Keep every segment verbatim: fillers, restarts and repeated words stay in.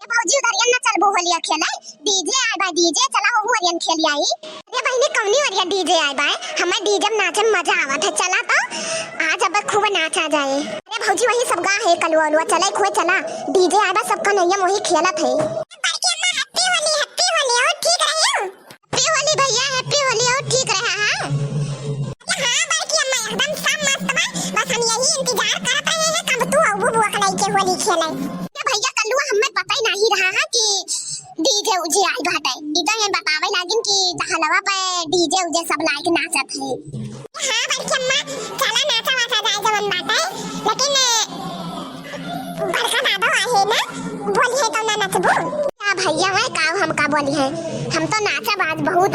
ए भौजी, उधरियन ना चलबू होलिया खेले? DJ आए बा, DJ, चला हो, ओरियन खेल आई। अरे बहिनी, कौनी ओरिया DJ आए बा? हमें DJ में नाचे में मजा आवत है, चला तो। आज अब खूब नाचा जाए। अरे भौजी, वही सब गा है, कलुआ उलुआ, चले खुए चला। DJ आए बा, सबका नैया वही खेलत है। बड़की अम्मा, happy होली, happy होली, और ठीक रहियो। Happy होली भैया, happy होली, और ठीक रहा है। अरे हाँ बड़की अम्मा, एकदम सब मस्त बा, बस हम यही इंतजार करत रहे हैं कब तू अबू बुआ के लइके होली खेले। ए भैया, कलुआ हमें पता ही नहीं रहा है कि DJ उजे आई बाटे। ई तो ये बतावे लागिन कि दहलवा पे DJ उजे सब लाइके नाचत है। हाँ बड़की अम्मा, चला नाचा वाचा जाए जवन बाटे, लेकिन बड़का दादा आहे ना, बोली है तो ना नचबू। का भैया है का, हम का बोली है, हम तो नाचब आज बहुत।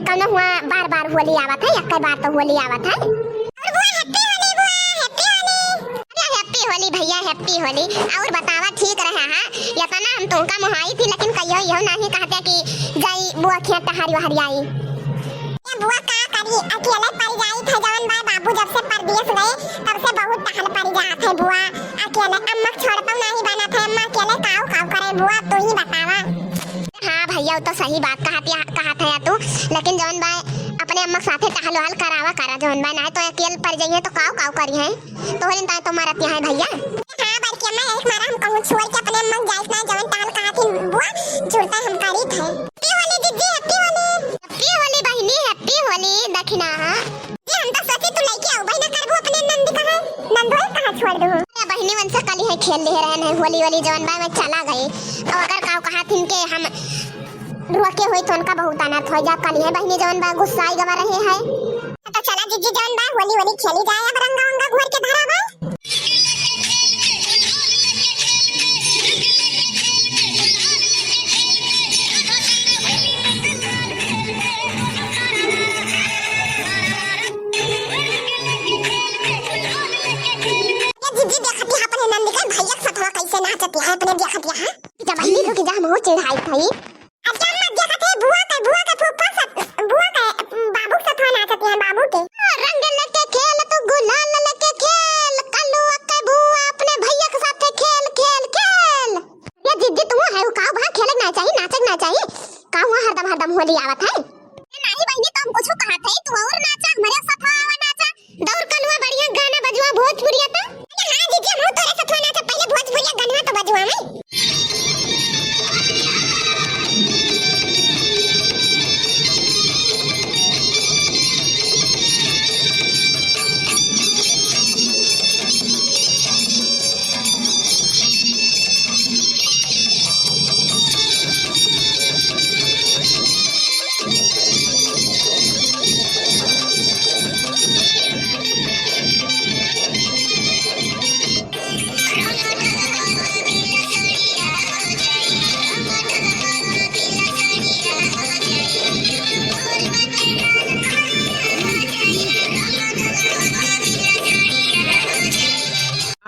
कौनो हुआ बार बार होली आवत है, एक बार तो होली आवत है। और बुआ, happy होली बुआ, happy होली। अरे happy होली भैया, happy होली। और बतावा, ठीक रहा है? इतना हम तुमका मोहाई थी, लेकिन कहियो यो नहीं कहते कि जाई बुआ खेत हरियो हरियाई। ए बुआ का करी, अकेले पड़ जाई थे जवन बा, बाबू जब से परदेस गए तब से बहुत टहल पड़ जात है बुआ, अकेले अम्मा के छोड़ तो नहीं बनत है, अम्मा अकेले काऊ काऊ करे बुआ, तू ही बतावा। हाँ भैया, वो तो सही बात कहत या, कहत है तू, लेकिन जवन बा अपने अम्मा के साथे टहल वहल करावा करा, जवन बा नहीं तो अकेले पड़ जाइए तो काऊ काऊ करी है। तोहरे ताई तो मरत यहाँ है भैया। हाँ बड़की अम्मा, यही मारा हम कहूँ छोड़ के अपने अम्मा के जाइत ना, जवन टहल कहत ही बुआ, जुड़ता हम करीत है। Happy होली दीदी, happy होली। Happy होली बहिनी, happy होली दखिना। ये हम तो सोचे तू लइके आऊ बहिना करबू अपने नंदी कहाँ, नंदोई कहाँ छोड़ दू। अरे बहिनी वनसे कली है खेल ले रहन है होली होली जवन बा में चला गए। और अगर काऊ कहत हिन के हम रोके होई तो उनका बहुत अनर्थ हो जा। कली है बहिनी जवन बा गुस्सा आई गवा रहे है। तो चला जीजी जवन बा होली होली खेली जाए, अब रंगा वंगा घोर के धरा बा। ये जीजी देखत यहाँ अपने नंदी के भैया के सथवा कैसे नाचत है अपने देखत यहाँ। जब बहिनी रुक जा, हम हो चिढ़ाई थई। अच्छा, अम्मा देखत है, बुआ के, बुआ के फूफा सब, बुआ के, उम, बाबू के साथ नाचत है, बाबू के। रंग लेके खेल तू, गुलाल लेके खेल, कलुआ के बुआ अपने भैया के साथे खेल, खेल, खेल। ये जिद्दी तू है, उ का वहाँ खेले ना चाहिए, नाचे ना चाहिए, का वहाँ हरदम, हरदम होली आवत है? ए, नहीं बहिनी, तो हम कुछ कहत है, तू और नाचा, हमारे साथ आवा नाचा। दौर कलुआ बढ़िया गाना बजवा भोजपुरिया त। अरे हाँ जीजी, हम तोरे सथवा नाचब, पहले भोजपुरिया गाना तो बजवा में।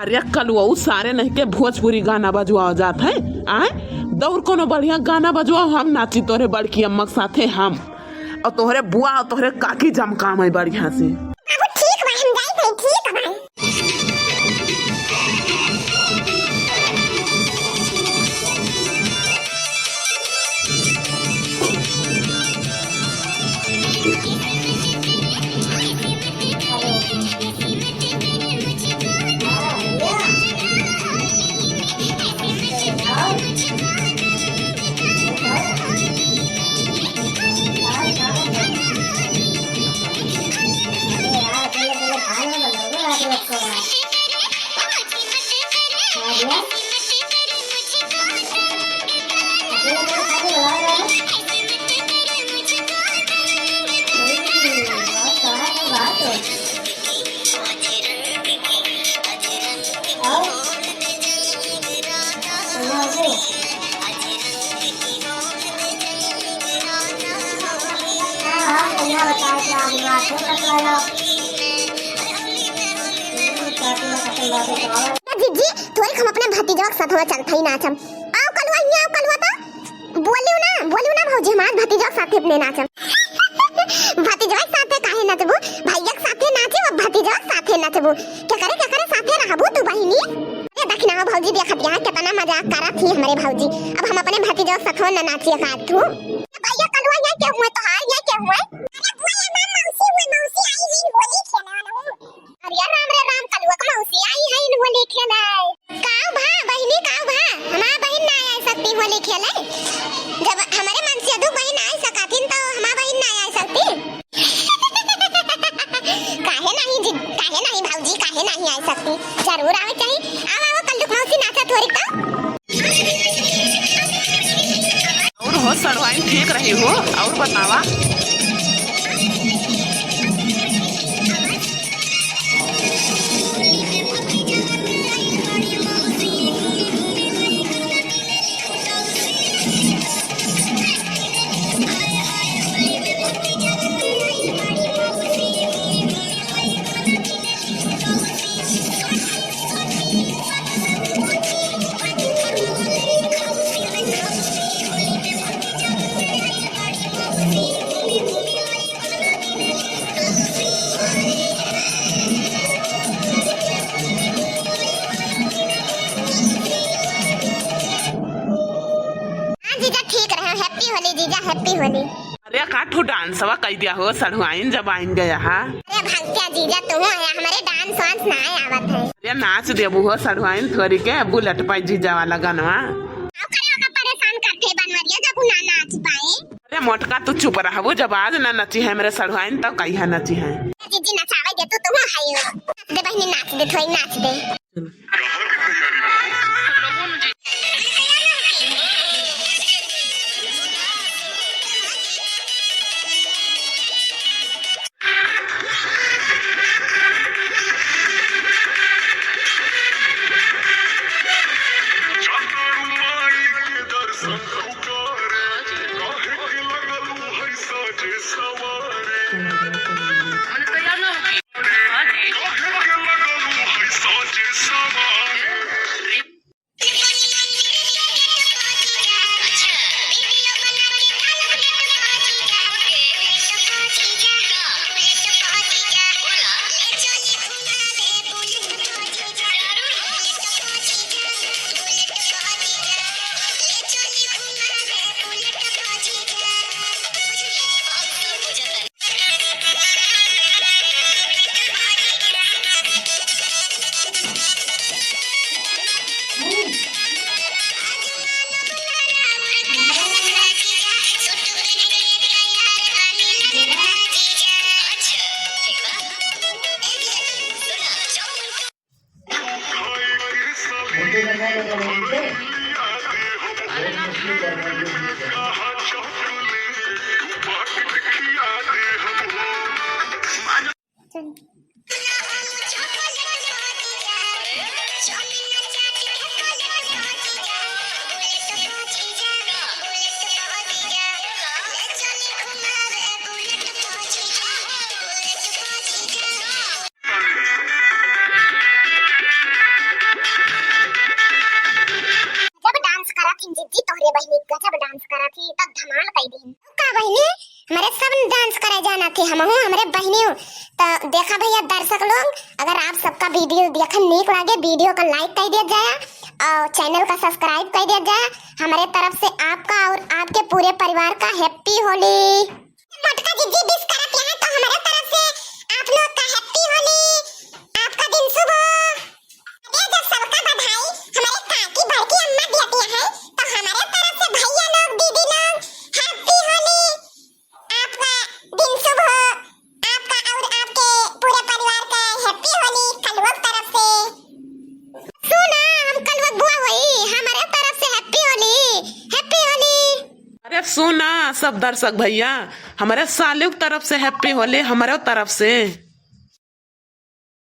अरे कलुआ, उ सारे नहीं के भोजपुरी गाना बजवाओ जात है, आय? दौर कोनो बढ़िया गाना बजवाओ, हम नाची तोहरे बड़की अम्मा के साथे हम। और तोहरे बुआ और तोहरे काकी जमकाम है बढ़िया से। बाबू ठीक बा, हम जाई थे, ठीक बा। जीजी, थोड़ी हम अपने भतीजवा के साथ हुआ चलत ही नाचम। आओ कलुआ, हियाँ आओ कलुआ तो। बोलियो ना, बोलियो ना भौजी, हम आज भतीजवा के साथे अपने नाचम। भतीजवा के साथे काहे नाचबू? भैया के साथे नाचे, वो भतीजवा के साथे नाचबू। केकरे, केकरे साथे रहबू तू बहिनी? अरे दखिना हो भौजी। जी देखत यहाँ कितना मजाक करत ही हमरे भौजी। अब हम अपने भतीजो के सथवा न नाचिए का तू। भैया कलुआ ये क्या हुआ, तोहार ये क्या हुआ? अरे बुआ ये माँ मौसी हुई, मौसी आई है होली खेले वाला हूँ। अरे राम रे राम, कलुआ के मौसी आई है होली खेले। काऊ भा बहिनी, काऊ भा, हमार बहिन ना आई सकती होली खेले। जब हमरे मन से दू बहिन आई सकतिन तो हमार बहिन ना आई सकती। काहे नहीं जी, काहे नहीं भौजी, काहे नहीं आई सकती? जरूर आवे चाहिए। आओ, आओ, कल्लुक मौसी नाचा थोड़ी तो। और हो सड़वाइन ठीक रही हो, और बतावा। हाँ जीजा, ठीक रहे। Happy होली जीजा, happy होली। अरे का ठो डांसवा कई दिया हो, सढ़ुआइन जब आइन गया हा। अरे भंगिया जीजा, तू है, हमरे डांस वांस ना आवत है। अरे नाच देबू हो सढ़ुआइन थोड़ी के, बुलेट पाई जीजा वाला गनवा। आओ करे ओका परेशान करते बनवरिया, जब उ ना नाच पाए। अरे मोटका तू चुप रहबू, जब आज ना नची है मेरे सढ़ुआइन तब कहिया नची है। जीजी नचावे दे तू, तू है हो। नाच दे बहिनी, नाच दे, थोड़ी नाच दे। गजब डांस करत हिन जीजी, तोहरे बहिनी गजब डांस करत ही, तब धमाल कई दिन। का बहिनी, हमरे सब डांस करे जाना थे, हमहू हमरे बहिनी। तो देखा भैया दर्शक लोग, अगर आप सबका वीडियो देखन नीक लागे, वीडियो का लाइक कई दिया जाए और चैनल का सब्सक्राइब कई दिया जाए। हमरे तरफ से आपका और आपके पूरे परिवार का happy होली। मोटका जीजी wish करत यहाँ तो हमरे तरफ से आप लोग का happy होली, आपका दिन शुभ हो। अरे जब सबका बधाई हमरे काकी बड़की अम्मा देती है, तो हमरे तरफ से भैया लोग, दीदी लोग, happy होली, आपका दिन शुभ हो, आपका और आपके पूरे परिवार का happy होली कलुआ तरफ से। सुना, हम कलुआ बुआ होई, हमरे तरफ से happy होली, happy होली। अरे सुना सब दर्शक भैया, हमरे सालू के तरफ से happy होली, हमरे तरफ से।